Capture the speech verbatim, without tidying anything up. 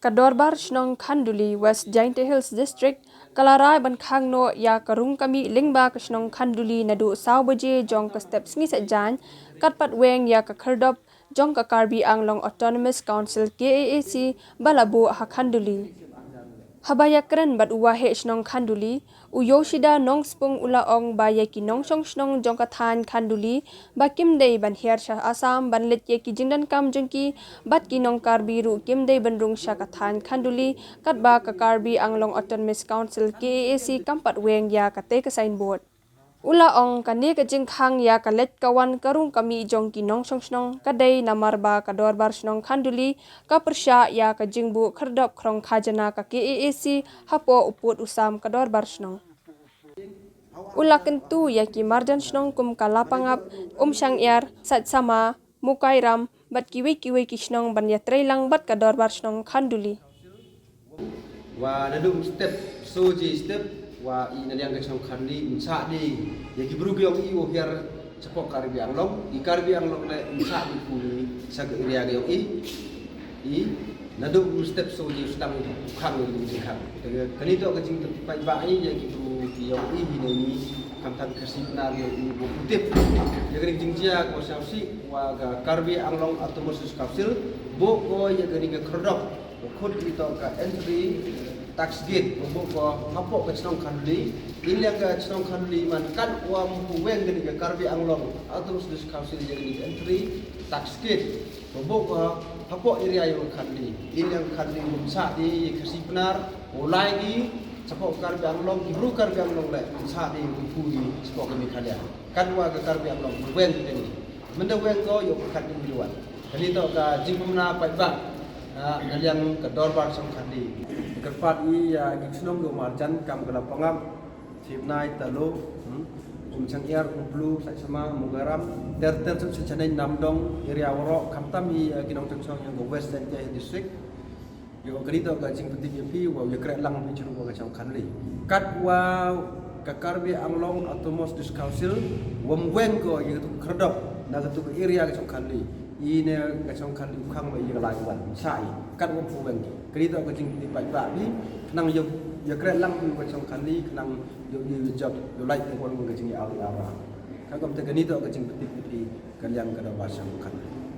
Ka Dorbar Shnong Khanduli, West Jaintia Hills District, ka la rai ban khang noh ïa ka rung ka mih lyngba ka shnong Khanduli naduh saw baje jong ka step sngi Saitjaiñ, kat pat weng ïa ka khyrdop jong ka Karbi Anglong Autonomous Council, K A A C, ba la buh ha Khanduli. Haba ïakren bad u waheh shnong Khanduli, u Yoshida Nongspung, u la ong ba ïa ki nongshong shnong jong ka thaiñ Khanduli ba kim dei ban hiar sha Assam ban leit ïa ki jingdonkam jong ki, bad ki nong Karbi ruh kim dei ban rung sha ka thaiñ Khanduli, katba ka Karbi Anglong Autonomous Council, K A A C, kam pat weng ïa katei ka signboard. U la ong kane ka jingkhang ïa ka leit ka wan ka rung ka mih jong ki nongshong shnong ka dei namar ba ka Dorbar Shnong Khanduli ka pyrshah ïa ka jingbuh khyrdop khrong khajana ka K A A C hapoh u pud u sam ka Dorbar Shnong. U la kyntu ïa ki marjan shnong kum ka Lapangap, Umshangïar, Saitsama, Mukairam bad kiwei kiwei ki shnong ban ïatreilang bad ka Dorbar Shnong Khanduli. Wa naduh step, soji step, wa i na liang ka shnong Khanduli, mynta di ïa ki bru ki ong i wa hiar chapoh Karbi Anglong, i Karbi Anglong le mynta di ku i sa ka area ka ong i, i naduh step soji sdang u khang i jingkhang. Kani to ka jingpaidbah i ïa ki bru ki ong i hi ne ni, khamtam ka sipnar ïa i bu tip. Ïa kani jingjia ko sa si wa ka Karbi Anglong Autonomous Council buh ko ïa kani ka khyrdop Khut ito ka entry tax gate, buh ko hapoh ka shnong Khanduli, i liang ka shnong Khanduli man kat wa ym pu weng kani ka Karbi Anglong Autonomous District Council ïa kani ka entry tax gate, buh ko hapoh area ïa ka Khanduli, i liang Khanduli ym sah di ka sipnar, u lai ki, chapoh Karbi Anglong, ki bru Karbi Anglong le, ym sah di u pu di, chapoh ka Meghalaya. Kat wa ka Karbi Anglong, weng kani. Mynta weng ko ïoh ka Khanduli wan. Kani to ka jingpynbna paidbah, ah, na liang ka Dorbar Shnong Khanduli. Kyrpad i ïa ki shnong ki marjan kam ka Lapangap, Sipnai, Talo, hmm, Umshangïar, Umplu, Saitsama, Mugaram, ter ter suk Sichaneng, Namdong, area waroh, khamtam i, eh, ki nongshong shnong ïa ka West Jaintia District. Ïa kani to ka jingpyntip ïa phi wa ïa kreh lang phi shuh wa ka shnong Khanduli. Kat wa ka Karbi Anglong Autonomous District Council, wam weng ko ïa katu ka khyrdop na katu ka area ka shnong Khanduli. I ne ka shnong Khanduli u khang wa ïa ka lai wan sa i. Kat wam pu weng ki. Kani to ka jingpyntip paidbah phi, khnang ïa, ïa kreh lang phi wa ka shnong Khanduli, khnang ïa, ïa, ïa jop, ïa lai phi wan ka jingïa aw ïa ra. Ka kam te kani to ka jingpyntip phi ka liang ka Dorbar Shnong Khanduli.